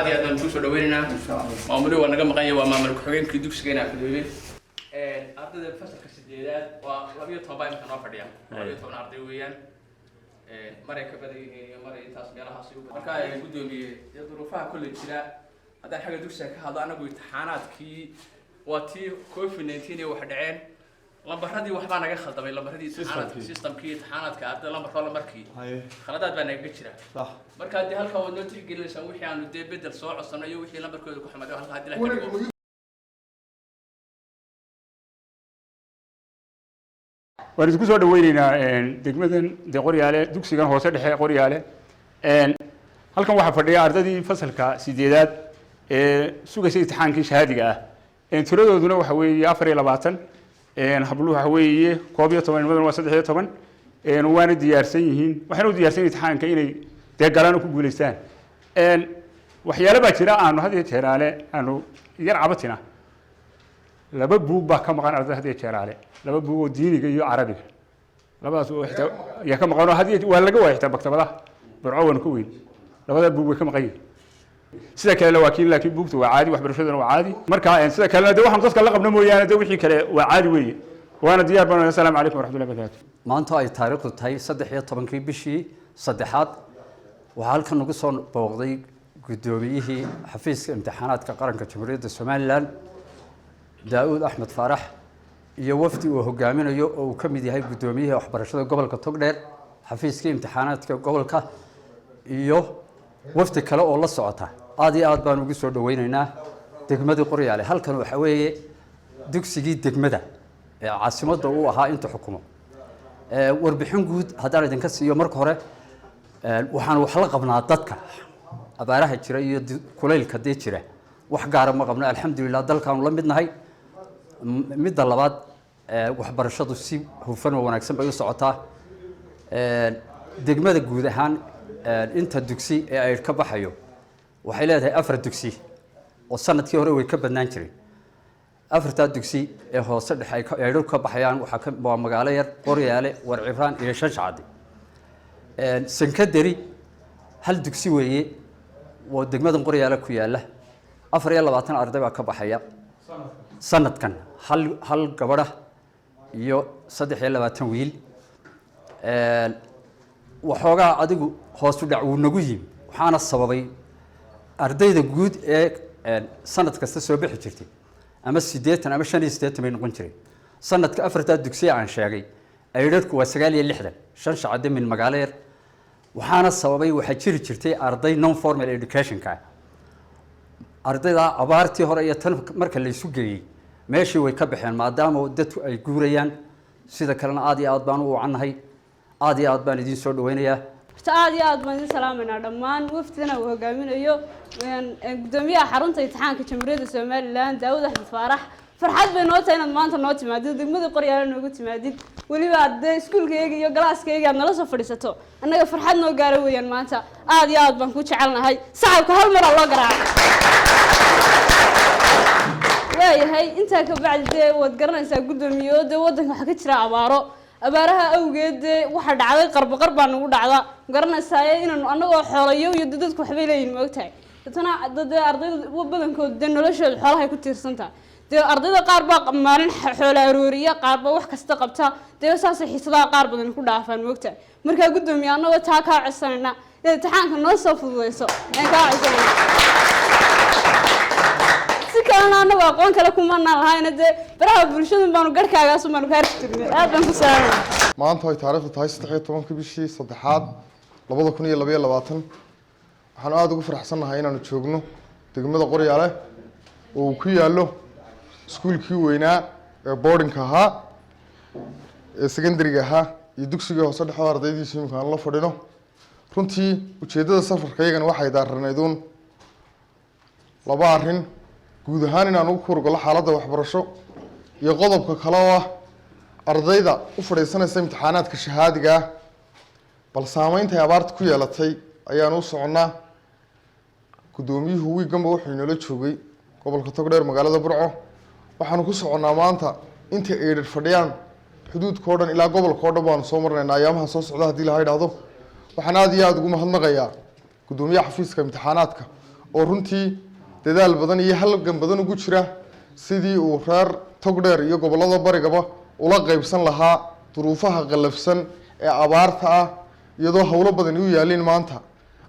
Aad iyo aad baan kusoo dhaweynaynaa. Maamuli waa naga maqan yahay, waa maamul ku-xigeenkii dugsiga inaa fudoobe. Ardayda fasalka sideedaad waa 12 baa imika noo fadhiya, 12 arday weeyaan. Maray ka badan yihiin iyo maray intaas meelahaas u. Marka, guddoomiye, dee duruufaha kolley jira haddaan xagga dugsiga ka hadlo, anagu imtixaanaadkii waa tii COVID-19 iyo wax dhaceen, lambaradii waxbaa naga khaldamay, lambaradii imtixaanaadka, systemkii imtixaanaadka ardayda, lambarkoo lambarkii khaladaad baa nagaga jira. Marka dee halkaa waad noo tixgelinaysaan wixii aanu dee bedel soo codsanno iyo wixii lambarkooda ku xumaday halkaa haddii la ka dhigo. Waan isku soo dhaweyneynaa degmadan de Qoryaale, dugsigan hoose dhexe Qoryaale. Halkan waxaa fadhiya ardaydii fasalka sideedaad ee sugaysa imtixaankii shahaadiga ah. Tiradooduna waxa weeye 24, habluhu waxa weeye 11, nimaduna waa 13. Waana diyaarsan yihiin, waxayna u diyaarsan yihiin imtixaanka inay dee galaan oo ku guuleystaan. Waxyaalo baa jira aanu had iyo jeeraale aanu yar cabatina. Laba buug baa ka maqan ardayda had iyo jeeraale, laba buug oo diiniga iyo carabiga, labadaas oo xitaa yaa ka maqan oo had iyo waa laga waaya xitaa maktabadaha Burco waanu ka weyn. Labada buug way ka maqan yihiin. Sida kale laakiin buugta waa caadi, waxbarashaduna waa caadi. Marka sida kalena de waxaan dadka la qabno mooyaane, de wixii kale waa caadi weeye, waana diyaar baan. Assalaamu calaykum waraxmatullahi wabarakaatu. Maanta ay taariikhdu tahay 13-kii bishii saddexaad, waxaa halkan nagu soo booqday guddoomiyihii xafiiska imtixaanaadka qaranka Jamhuuriyadda Somaliland, Daa-uud Axmed Faarax, iyo wafdi uu hogaaminayo oo uu ka mid yahay guddoomiyihii waxbarashada gobolka Togdheer, xafiiskii imtixaanaadka gobolka iyo wafdi kale oo la socota. Aad iyo aad baan ugu soo dhaweyneynaa degmadii Qoryaale. Halkan waxa weeye dugsigii degmada ee caasimadda uu ahaa inta xukumo. Warbixin guud haddaan idinka siiyo, marka hore waxaan wax la qabnaa dadka abaaraha jira iyo kulaylka dee jira. Wax gaara ma qabno, alxamdulilah, dalkaanu la mid nahay. Midda labaad, waxbarashadu si hufan oo wanaagsan bay u socotaa. Degmada guud ahaan inta dugsi ee ay ka baxayo, waxay leedahay afar dugsi oo sanadkii hore way ka badnaan jireen. Afartaa dugsi ee hoose dhexe ay aydhar ka baxayaan waxaa ka waa Magaalo Yar, Qoryaale, Warcibraan iyo Shanshacadi. Sankaderi hal dugsi weeye oo degmadan Qoryaale ku yaala, 24 arday baa ka baxaya sanadkan, hal gabadha iyo 23 wiil. Waxoogaa adigu hoosu dhac wuu nagu yimi, waxaana sababay ardayda guud ee sanad kasta soo bixi jirtay ama 80 ama 85 bay noqon jireen. Sanadka afartaa dugsiya aan sheegay aydharku waa 69, Shan Shacade min Magaalo Yar. Waxaana sababay waxaa jiri jirtay arday non formal educationka ah. Ardayda abaartii hore iyo tan marka la isu geeyey meeshii way ka baxeen, maadaama dadku ay guurayaan. Sida kalena aad iyo aad baan u wacannahay, aad iyo aad baan idiin soo dhaweynayaa. Horta aad iyo aad baan idin salaamaynaa dhammaan wafdina uu hogaaminayo gudoomiyaha xarunta imtixaanka Jamhuuriyadda Somaliland, Daawud Axmed Faarax. Farxad bay noo tahay inaad maanta noo timaadid degmada Qoryaale, noogu timaadid, weliba aad dee iskuulkayga iyo galaaskayga aad nala soo fadhiisato. Annaga farxad noo gaara weeyaan maanta. Aad iyo aad baan ku jecelnahay. Sacabka hal mar aa loo garaaca. Waayahay, intaa ka bacdi dee waad garanaysaa, guddoomiye, oo dee waddanka waxaa ka jira abaaro. Abaaraha awgeed dee waxaa dhacday qarbaqar baa nagu dhacda, garanaysaa inaanu annagoo xoolayo iyo dee dadku waxbay leeyihin, ma ogtahay? Dadna dee ardayda badankooda dee noloshooda xoolahay ku tiirsantahay. Dee ardayda qaar baa maalin xoola arooriya, qaar baa wax kasta qabta, dee saasay xiisadaha qaar badan ku dhaafaan, ma ogtahay? Markaa guddoomiye, annagoo taa kaa codsanayna inaad imtixaanka noo soo fududeyso ayaan kaa codsanayna. Si kalena annagu aqoon kale kumanaan lahayna, dee baraha bulshadun baanu garhkaagaasun baanu ka arki jirnay. Aad baan ku salaamay. Maanta ay taariikhdu tahay 13-ka bishii saddexaad 2022, waxaanu aada ugu faraxsannahay inaanu joogno degmada Qoryaale oo uu ku yaallo iskuulkii weynaa ee boardingka ahaa ee secondary-ga ahaa iyo dugsigii hoose dhexoo ardaydiisu imika aan la fadhino. Runtii ujeeddada safarka iyagana waxay daaranayd uun laba arrin: guud ahaan inaan ugu kurgalo xaaladda waxbarasho iyo qodobka kale oo ah ardayda u fadhiisanaysa imtixaanaadka shahaadiga ah, bal saameynta ay abaarta ku yeelatay ayaanu u soconnaa. Guddoomiyuhu wiiganba wuxuu inoola joogay gobolka Togdheer, magaalada Burco. Waxaanu ku soconnaa maanta inta eedhar fadhiyaan xuduudka o dhan ilaa gobolka oo dhan baanu soo marnaynaa ayaamaha soo socda, haddii laha idhaahdo. Waxaan aada iyo aada ugu mahadnaqayaa guddoomiyaha xafiiska imtixaanaadka. Oo runtii dadaal badan iyo halgan badan ugu jira sidii uu reer Togdheer iyo gobollada barigaba ula qeybsan lahaa duruufaha qallafsan ee abaarta ah. Iyadoo howlo badani u yaalin maanta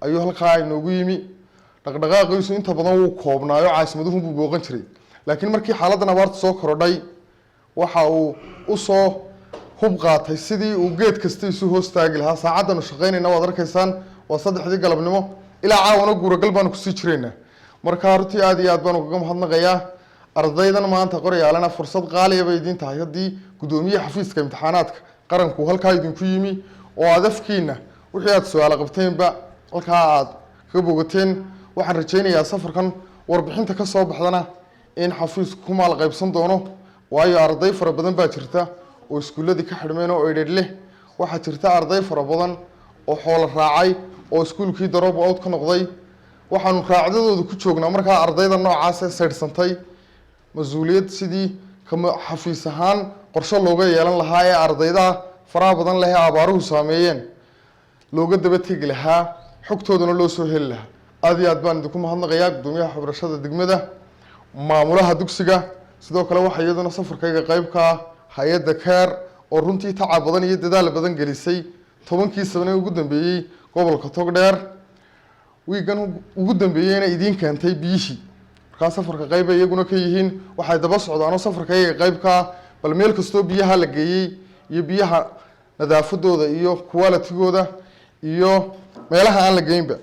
ayuu halkaa inoogu yimi. Dhaqdhaqaaqiisu inta badan wuu koobnaayo, caasimaduhunbuu booqan jiray, laakiin markii xaaladdan abaarta soo korodhay waxa uu usoo hub qaatay sidii uu geed kasta isu hoos taagi lahaa. Saacaddaanu shaqaynayna waad arkaysaan, waa 3dii galabnimo, ilaa caawana guuragal baanu kusii jiraynaa. Marka runtii aad iyo aad baanu kaga mahadnaqayaa. Ardaydan maanta Qoryaalena fursad qaaliya bay idiin tahay haddii guddoomiye xafiiska imtixaanaadka qaranku halkaa idinku yimi oo aad afkiina wixii aad su-aalo qabteenba halkaa aad kaga bogateen. Waxaan rajaynayaa safarkan warbixinta ka soo baxdana in xafiisku ku maal qaybsan doono, waayo arday fara badan baa jirta oo iskuulladii ka xidhmeen oo aided leh. Waxaa jirta arday fara badan oo xoolo raacay oo iskuulkii drop out ka noqday. Waxaanu raacdadooda ku joognaa markaa ardayda noocaas ee saydhsantay mas-uuliyad sidii kama xafiis ahaan qorshe looga yeelan lahaa ee ardaydaha faraha badan leh ee abaaruhu saameeyeen looga daba tegi lahaa, xogtoodana loo soo heli lahaa. Aad iyo aad baan idinku mahadnaqayaa, guddoomiyaha waxbarashada degmada, maamulaha dugsiga. Sidoo kale waxaa iyaduna safarkayga qayb ka ah hay-adda CARE oo runtii tacab badan iyo dadaal badan gelisay 10kii sano ee ugu dambeeyey gobolka Togdheer, wiigan ugu dambeeyeyna idiin keentay biyihii. Markaa safarka qayb ay iyaguna ka yihiin, waxay daba socdaanoo safarkayga qayb ka ah bal meel kastoo biyaha la geeyey iyo biyaha nadaafadooda iyo qualitygooda iyo meelaha aan la geynba.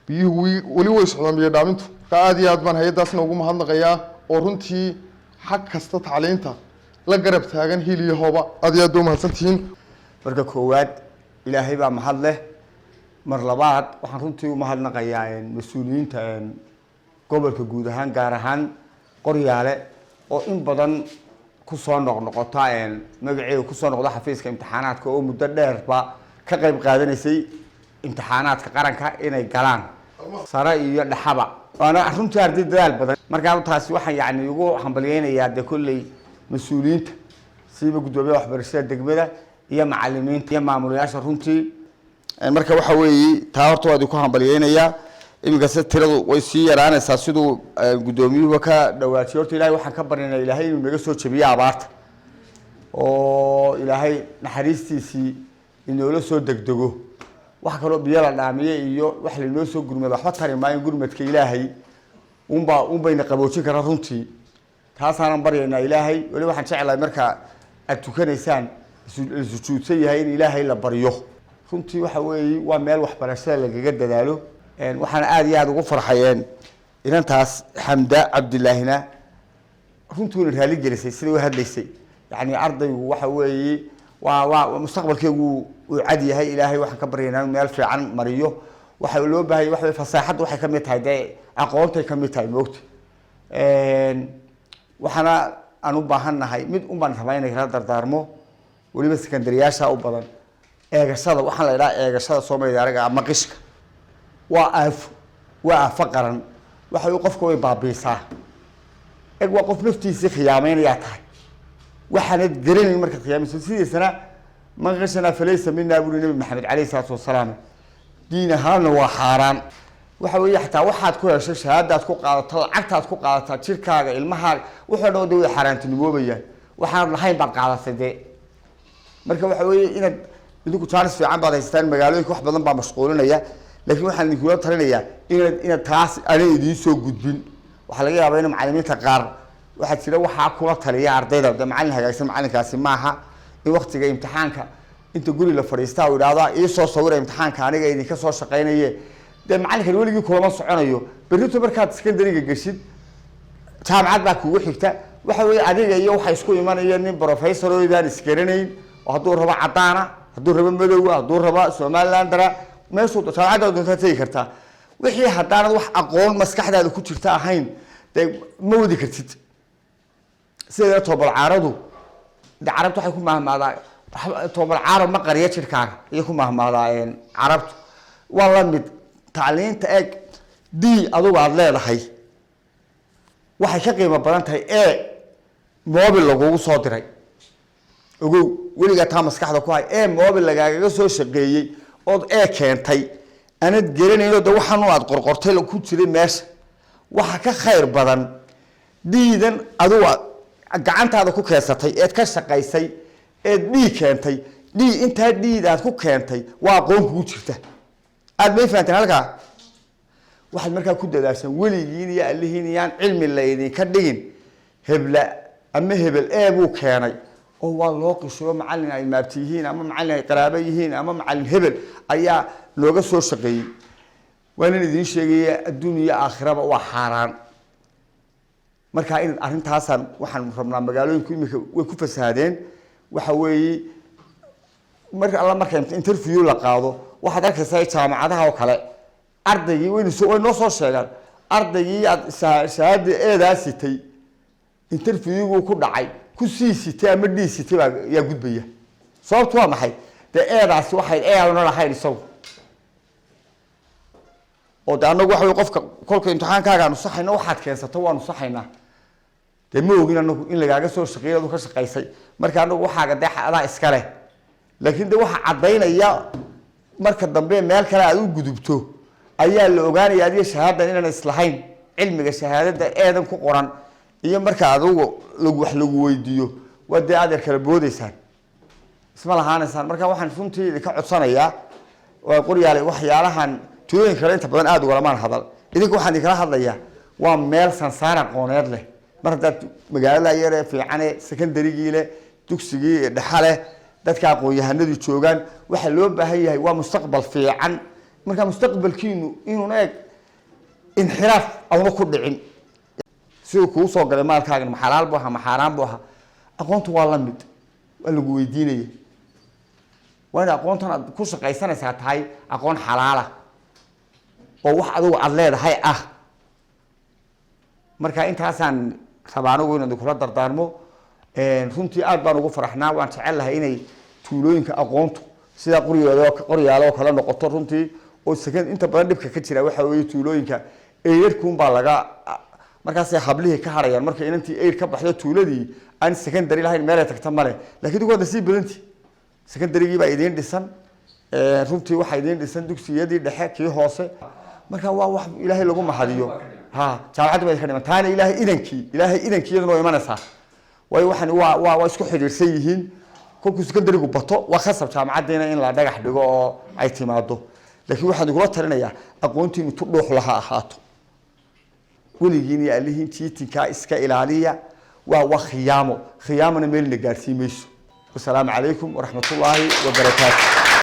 Biyuhu weli way socdaan, biyo dhaamintu. Marka aad iyo aad baan hay-addaasna ugu mahadnaqayaa oo runtii xag kasta tacliinta la garab taagan hiil iyo hooba. Aad iyo aad ba umahadsantihiin. Marka koowaad Ilaahay baa mahad leh. Mar labaad waxaan runtii umahadnaqayaa mas-uuliyiinta gobolka guud ahaan, gaar ahaan Qoryaale, oo in badan kusoo noqnoqota magaceeda kusoo noqda xafiiska imtixaanaadka, oo muddo dheerba ka qayb qaadanaysay imtixaanaadka qaranka inay galaan sare iyo dhexaba, waana runtii arday dadaal badan. Markaa taasi waxaan yani ugu hambalyeynayaa dee kolley mas-uuliyiinta, siiba guddoomiyaha waxbarashada degmada iyo macalimiinta iyo maamulayaasha runtii. Marka waxa weeye taa horta waa idinku hambalyeynayaa. Iminka se tiradu way sii yaraanaysaa siduu guddoomiyuhuba ka dhawaajiyay. Horta Ilahay waxaan ka baryaynaa Ilaahay inuu naga soo jebiyo abaarta oo Ilaahay naxariistiisii inoola soo degdego. Wax kaloo biyo la dhaamiye iyo wax lainoo soo gurmada waxba tari maayo, gurmadka Ilaahay unbaa unbayna qaboojin kara runtii. Taasaanan baryaynaa Ilaahay. Weli waxaan jeclahay marka aad tukanaysaan la sujuudsan yahay in Ilaahay la baryo. Runtii waxa weeye waa meel waxbarashada lagaga dadaalo. Waxaana aada iyo aada ugu farxayeen inantaas Xamda Cabdilaahina, runtuuna raali gelisay siday u hadlaysay. Yani ardaygu waxa weeye waa mustaqbalkeegu uu cad yahay. Ilaahay waxaan ka baryaynaa inuu meel fiican mariyo. Waxa loo baahaya waxa weye fasaaxaddu waxay kamid tahay dee aqoontay kamid tahay, moogta. Waxaana aan u baahan nahay mid un baan rabaa inay kala dardaarmo, weliba sekandariyaasha u badan. Eegashada waxaan la idhaha eegashada Soomaalida araga ama qishka waa aafo, waa aafo qaran. Waxa uu qofka way baabiisaa. Eg, waa qof naftiisii khiyaamaynayaa tahay, waxaanad garanayn markaad khiyaamayso. Sidiisana "man qashanaa falaysa minaa" buri Nabi Maxamed caleyhi salaatu wasalaam. Diin ahaanna waa xaaraan. Waxa weeye xataa waxaad ku heshay, shahaadaad ku qaadato, lacagtaad ku qaadataa, jirkaaga, ilmahaaga, wuxuu dhan de way xaaraantinimoobayaan. Waxaanad lahayn baad qaadatay dee. Marka waxa weeye inaad idinku jaanis fiican baad haysataan. Magaalooyinka wax badan baa mashquulinaya, laakiin waxaan idinkula talinayaa inaad taas aanay idiin soo gudbin. Waxaa laga yaabaa in macalimiinta qaar waxaa jira waxaa kula taliya ardayda de macalin hagaagsan macalinkaasi maaha in waktiga imtixaanka inta guri la fadhiistaa uu idhaahdo "Ii soo sawira imtixaanka, aniga idinka soo shaqaynaye." Dee macalinkan weligii kulama soconayo. Berrito markaad secondary-ga geshid, jaamacad baa kugu xigta. Waxa weeye adiga iyo waxa isku imanaya nin professor oo idaan isgaranayn, oo hadduu rabo cadaana, hadduu rabo madowga, hadduu rabo Somalilandara, meeshuu jaamacadda doontaa tegi kartaa. Wixii haddaanad wax aqoon maskaxdaada ku jirta ahayn dee ma wadi kartid. Sideeda toobalcaaradu de carabtu waxay ku mahmaadaa "Toobalcaaro ma qariya jirkaaga" ayay ku mahmaadaa carabtu. Waa la mid tacliinta. Eeg, d adugu aada leedahay waxay ka qiimo badan tahay e mobil lagugu soo diray. Ogow, weligaa taa maskaxda ku hay. Ee mobil lagaagaga soo shaqeeyey ood ee keentay anad garanayno de waxaanu aad qorqortay ku jiray meesha. Waxa ka khayr badan dhiidan adugu gacantaada ku keensatay, eed ka shaqaysay, eed dhii keentay. Dhii intaa dhiid aad ku keentay waa aqoon kugu jirta. Aad may fahanteen halkaa? Waxaad markaa ku dadaashaan weligiin iyo allihiin iyaan cilmi laydinka dhigin hebla ama hebel ee buu keenay oo waa loo qisho, macallin ay maabti yihiin ama macallin ay qaraabo yihiin ama macallin hebel ayaa looga soo shaqeeyey. Waa nin idiin sheegaya, adduun iyo aakhiraba waa xaaraan. Marka in arrintaasaan waxaan rabnaa, magaalooyinku imika way ku fasahaadeen. Waxa weeye, marka alla marka interview la qaado, waxaad arkaysaa jaamacadaha oo kale ardaygii waynu soo, way noo soo sheegaan, ardaygii aad shahaada eedaa sitay, interviewgu ku dhacay, ku sii sitay ama dhii sitay baa yaa gudbaya. Sababtu waa maxay? Dee eedaasi waxay eedana lahayn isagu oo de anagu waxa wey, qofka kolka imtixaankaaga aanu saxayno, waxaad keensato waanu saxaynaa. Dee ma ogin anagu in lagaaga soo shaqeeyay, adu ka shaqaysay. Marka anagu waxaaga dee adaa iska leh, laakiin de waxa caddaynaya marka dambe meel kale aad u gudubto ayaa la ogaanaya adiga shahaadan inaan islahayn, cilmiga shahaadada eedan ku qoran iyo marka adigu lagu wax lagu weydiiyo, waa dee adeer kala boodeysaan, isma lahaanaysaan. Marka waxaan runtii idinka codsanayaa, waa Qoryaale, waxyaalahan tuulooyinka kale inta badan aada ugalamaan hadal. Idinka waxaan idinkala hadlayaa waa meel sansaar aqooneed leh. Mar haddaad magaalada yare fiicane, secondarygii leh, dugsigii dhexa leh, dadka aqoon-yahanadu joogaan, waxaa loo baahan yahay waa mustaqbal fiican. Marka mustaqbalkiinu inuun eeg inxiraaf auna ku dhicin. Siduu kuu soo galay maalkaagan, ma xalaal buu ahaa, ma xaaraan buu ahaa? Aqoontu waa la mid, waa lagu weydiinaya. Waa in aqoontan aad ku shaqaysanaysaa tahay aqoon xalaala oo wax adigu aada leedahay ah. Marka intaasaan rabaa anigu inaan kula dardaarmo. Runtii aad baan ugu faraxnaa, waan jecel lahay inay tuulooyinka aqoontu sidaa Qoryood Qoryaalo oo kale noqoto runtii. Oo second inta badan dhibka ka jira waxa weeye, tuulooyinka eyrarkuun baa laga, markaasay hablihii ka harayaan. Marka inantii eyr ka baxdo, tuuladii aan secondary lahayn, meelay tagta male. Laakiin waa nasiib badanti, secondarygii baa idiin dhisan. Runtii waxaa idiin dhisan dugsiyadii dhexe, kii hoose. Marka waa wax Ilaahay lagu mahadiyo. Ha, jaamacadda baa idinka dhiman taana, Ilaahay idankii, Ilaahay idankii iyaduna waa imanaysaa. Waayo waxani waa isku xidhiidhsan yihiin. Kolkuu secondarygu bato, waa khasab jaamacaddiina in la dhagax dhigo oo ay timaado. Laakiin waxaan igula talinayaa aqoontiinu tu dhuux laha ahaato. Weligiin iyo allihiin jiitinkaa iska ilaaliya. Waa khiyaamo, khiyaamona meelna gaadhsiin mayso. Wasalaamu calaykum waraxmatullaahi wabarakaatu.